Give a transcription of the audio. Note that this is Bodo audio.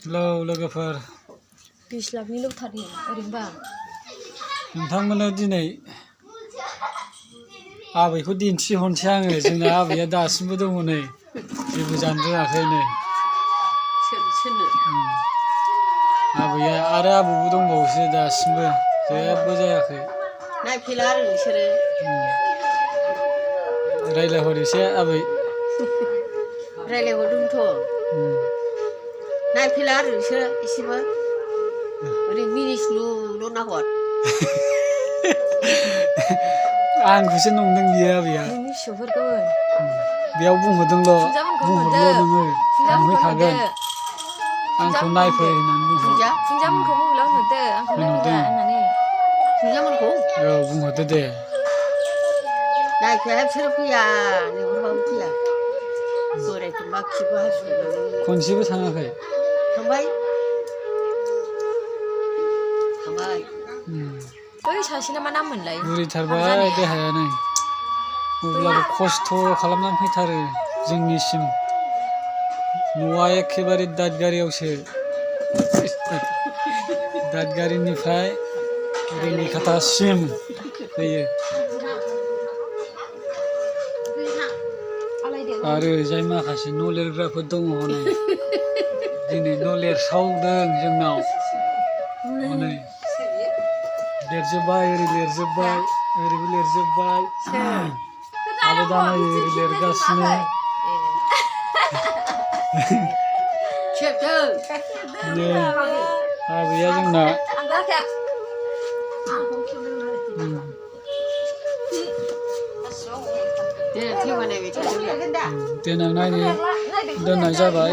हेलौ लोगोफोर दैस्लाबनि लौथारनि ओरैनोबा नोंथांमोननो दिनै आबैखौ दिन्थिहरनोसै आङो जोंना आबैया दासिमबो दङ नै जेबो जानो रोङाखै नै आबैया आरो आबौबो दंबावोसो दासिमबो जेबो जायाखै नायफैला आरो नोंसोरो रायज्लायहर एसे आबै रायज्लायहरदोंथ' नायफैला आरो नोंसोरो एसेबो ओरै मिनिस्लुल' नाहर आंखौसो नंदों बियो आबैया नोंनि फिसौफोरखौ बेयाव बुंहरदोंल' बुंहरल' नोङो थांफैखागोन आंखौ नायफै होननानै बुंहर फुंजामोनखौ मबाइलाव होनहरदो आंखौ नायफैला होननानै फुंजामोनखौ औ बुंहरदो दे नायफैया बिसोरो फैया लेंहरबाबो फैया बोरायफोरबा खिबु हासुनानै खनसेबो थाङाखै थांबाय बै सासेना मा नाम मोनलाय बुरिथारबाय देहायानो अब्लाबो खस्थ' खालामनानै फैथारो जोंनिसिम न'आ एखेबारे दादगारियावसो दादगारिनिफ्राय रुनिखाथासिम फैयो आरो जाय माखासे न' लिरग्राफोर दङ हनै दिनै न' लिरसावदों जोंनाव हनै लिरजोब्बाय ओरै लिरजोब्बाय ओरैबो लिरजोब्बाय आरो दा नै ओरै लिरगासिनो नै आबैया जोंना देनां नायनो दोननाय जाबाय